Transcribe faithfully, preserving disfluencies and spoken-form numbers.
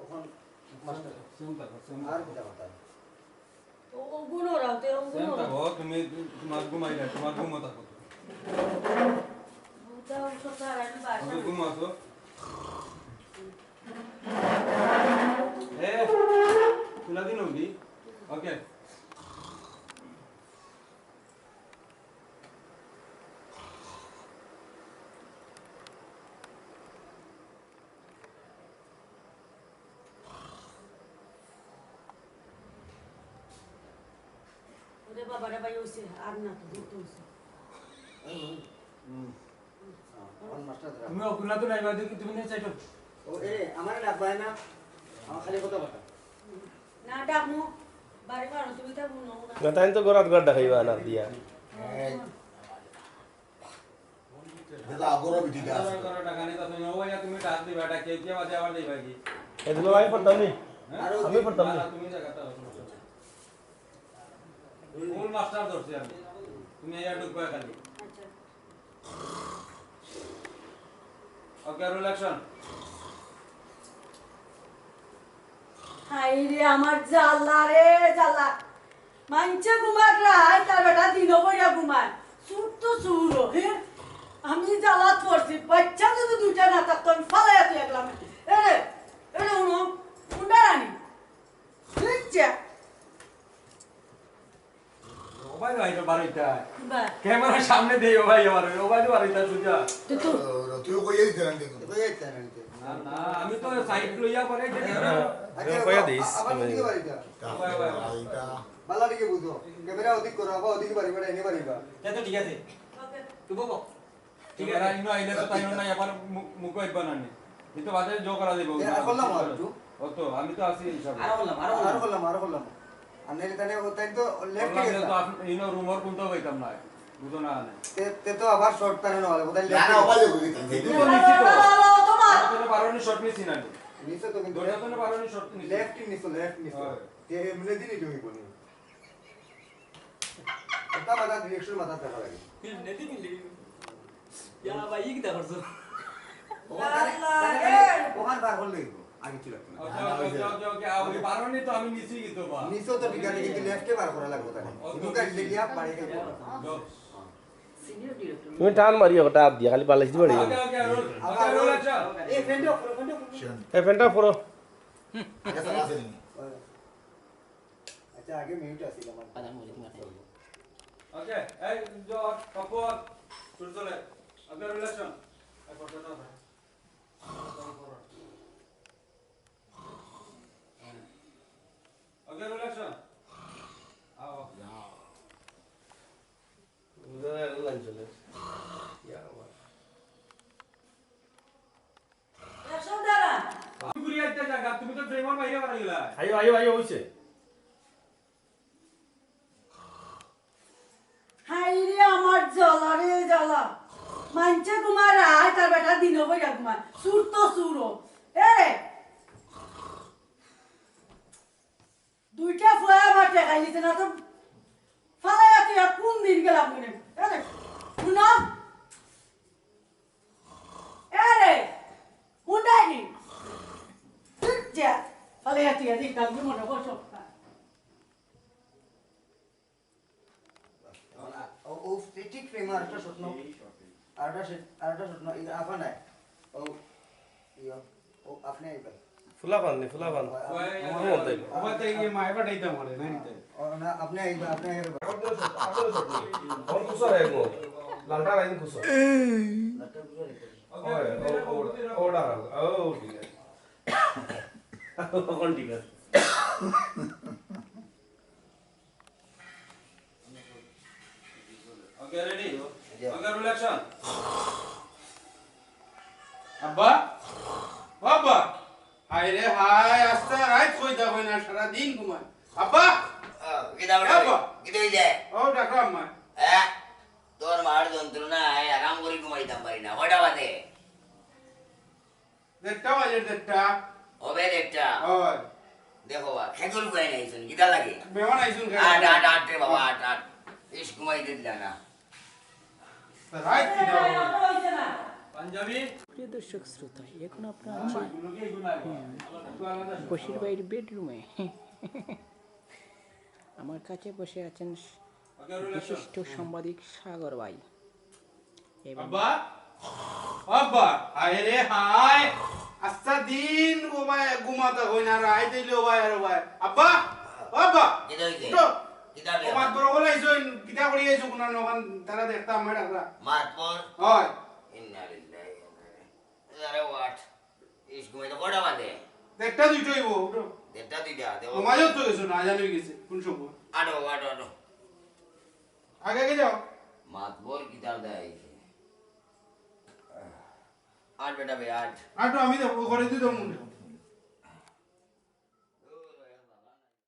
অখন master. Same থাকো, same আর থাকো। কিতা কথা? ও, ও গুণ ওরাও, তে ও গুণ same ওরাও। থাকো, তুমি তোমার ঘুমাইলে, তোমার ঘুমো থাকো। বুঝাও, সব আর আমি বাসা তুমি ঘুমো আছো? এ, তুলা দিন উঠি। Okay। ওরে বাবা রে ভাই, অইছে, আর না তো, বহুত অইছে। হুম। আমার মাস্টার ধরা। তুমি অকুলা তো নাইবা, দেখি তুমি নিয়ে চাইছো। ও, এ, আমারে ডাকবায় না, আমার খালি কথা কথা। না, ডাকমু, বাড়ি বারো, তুমি তো মনে হয় না। না, তাই তো গোড়াত গোড়াত ডাকাইবা না দিয়া। এই। দেখো, আগরও বিটি আছে। করো, করো, টাকা নিয়ে তো তুমি, ও ভাইয়া, তুমি ডাক দিবা, এটা কেউ কেউ আছে, আবার দিবা কি? এগুলো আমি পড়তাম নি। হ্যাঁ? আমি পড়তাম না, নি। না, তুমি জায়গাটা অসুবিধা নেই। ফুল মাস্টার ধরছি আমি। তুমি এই ঢুকবা খালি। আচ্ছা। Okay, roll action। হায় রে আমার জ্বালা রে জ্বালা। মাইনষে ঘুমার রাইত, তার বেটা দিনও কইরা ঘুমায়। চুর তো চুর, হে? আমি জ্বালাত পড়ছি, বাচ্চা যদি দুইটা না থাকতো, আমি ফালাইয়া তুই একলাম। এরে, এরে হুনো, হুন্ডা রানি। বুঝছে? ও ভাই, ভাই, তো বারোটা। বাহ। ক্যামেরার সামনে দিয়ে ও ভাই, ও ভাই, ও ভাই, তো বারোটা, বুঝা? তো তো। ও, তুইও কইয়া দিতে না, দেখো। কইয়া দিতে না, দেখো। না, না, আমি তো সাইড লইয়া পরে যে আচ্ছা, কইয়া দিস, আবার তুমি। ওদিকে বাড়িটা। ওই, ওই, ওই। বালা দিকে বুঝো। ক্যামেরা ওদিক করো, আবার ওদিকে বাড়িবা, এনে বাড়িবা। তা তো ঠিক আছে। ওকে। তুই বকো। ঠিক আছে। এরা ইনো আইলে তো তাই না, আবার মু-, মুখো আইবা না নি। এই তো বাজারে জো করা যাইব। এ, আর করলাম আর একটু। ও তো, আমি তো আছি ইনশাআল্লাহ। আরো করলাম, আরো করলাম। আরো করলাম, আরো করলাম। আর নাইলে তাহলে ও তাই তো লেফট করলাম গেছে। তো আপ-, ইনো রুমর কোনটাও পাইতাম না। বুঝো না, না। তে, তে তো আবার শর্ট তাহলে না হলে, বোধহয় না, লেফট না, গেছে। ওপারে ঘুরে দিতাম। এই তো নিশ্চিত। বারো নি শর্ট নিছি না। নিচে তো কিন্তু দরজা তো বারো নি শর্ট নিছি। লেফট নিছো, লেফট নিছো। হ্যাঁ। তে এমনি দিনই তুমি বলি। এটা মাথা ডিরেকশন মাথা দেখা লাগে। হুম, নেতি মিলি। ইয়া ভাই, ই কিতা করছো? ওখান, ওখান বার করলে হইব। আগে ছিল একটা। ওকে, ওকে, ওকে, ওকে, ওকে। আপনি পারোনি তো আমি নিচেই গিয়ে তো বা। নিচেও তো ঠিক আছে, কিন্তু লেফটে বার করা লাগবে তাহলে। ওকে, ইমুকা ওকে। লিখে আপ বাড়ি গেল। যাও। তুমি টান মারিও, ওটা আপ দিয়া, খালি বালিশ দিবা। ওকে, ওকে, রোল। ওকে, রোল, আচ্ছা। এই ফ্যানটা অফ করো, ফ্যানটা অফ করো। এই ফ্যানটা অফ করো। আগে চালা আছে নি? আচ্ছা, আগে মিউট আছিল আমার। আচ্ছা, মুড়ি তোমার। ওকে, এই, জো, কাপড়, চুল চলে। ওকে, রিলেশন। এই ফটোটা ধর। ওকে, রিলেশন। আও। বুঝা যায়, এখন লাইন চলে। ইয়া আমার। একশো টাকা। তুমি ঘুরে আইতে জায়গা, তুমি তো ফ্রেমর বাইরে বাড়াই গেলা। আইও, আইও, আইও, হইছে। হায় রে আমার জ্বালা রে জ্বালা। মাইনষে ঘুমার রাইত, তার বেটা দিনও বইয়া ঘুমায়। চুর তো চুরও। এ রে। দুইটা ফুয়া আমার টেকাই নিছে না তো। ফালাইয়া তুই আর কোন দিন গেলাম মনে? এ রে। হুনো। এ রে, হুন্ডাই নি। তুই যা, তাহলে এত ইয়াদি কাজ মনে করছ না। ও, ও, ঠিক ফ্রেম আরেকটা শট নাও। আরেকটা শট, আরেকটা শট নাও, এই আফা নাই। ও, ইয়ো, ও, আপনি আইবেন। ফুলা পান নি, ফুলা পান। ওই, আমার মন তাই। ওই তাই গিয়ে মায়ে পাঠাইতাম আরে, নাই নিতে। ও, না, আপনি আইবেন, আপনি আইবেন। আঠারো শট, আঠারো শট নি। কোন কুসর এক গো? লালটা লাইন কুসর। ওই, ও, ও, ও, দাঁড়াও। ও, ঠিক আছে। কোন ঠিক আছে? ওকে, রেডি? ওকে, রোল অ্যাকশন। আব্বা? ও আব্বা? হায় রে হায়, আস্তা রাইত কই যাবো না, সারা দিন ঘুমায়। আব্বা? আহ, কিতা এ আব্বা? কিতা হইছে? ও, ডাকো আম্মা। হ্যাঁ? তোর মার যন্ত্রণায় আরাম করে ঘুমাইতাম পারি না। কয়টা বাজে? দেড়টা বাজে, দেড়টা। হবে দেড়টা। হয়। দেখো বা, খেজুর কই নাই শুনি, কিতা লাগে? মেহমান আইছুন, আট, আট, আট রে বাবা, আট, আট। ইস, ঘুমাইতে দিলা না। রাইত কিতা? প্রিয় দর্শক শ্রোতা, এখন আপনারা আছেন, হুম, বশির ভাইর বেডরুমে। আমার কাছে বসে আছেন বিশিষ্ট সাংবাদিক সাগর ভাই এবং আব্বা, আব্বা, হায় রে হায়, আস্তা দিন ঘুমায়, ঘুমাতে হয় না, রাইত অইলে ও ভাই আর ও ভাই। আব্বা, আব্বা, কিতা অইছে? উঠো। কিতা রে? ও মাত বড় করে আইছো, কিতা করি আইছো, কোন নখান তারা দেখতাম, আমার ডাকরা। মাত বড়? হয়। ইন্না লিল্লাহি ওয়া ইন্না ইলাইহি। আরে what? ইস, ঘুমাইতে কয়টা বাজে? দেড়টা দুইটা অইবো, উঠো। দেড়টা দুইটা, দেবো। ঘুমাইও তো গেছো না, জানো গেছে, কোন সময়? আটো, আটো, আটো। আগে আগে যাও। মাত বড় কিতা দেয়? আট বেটা বে, আট। আটো, আমি তো ঘরে দিতে মনে হয়।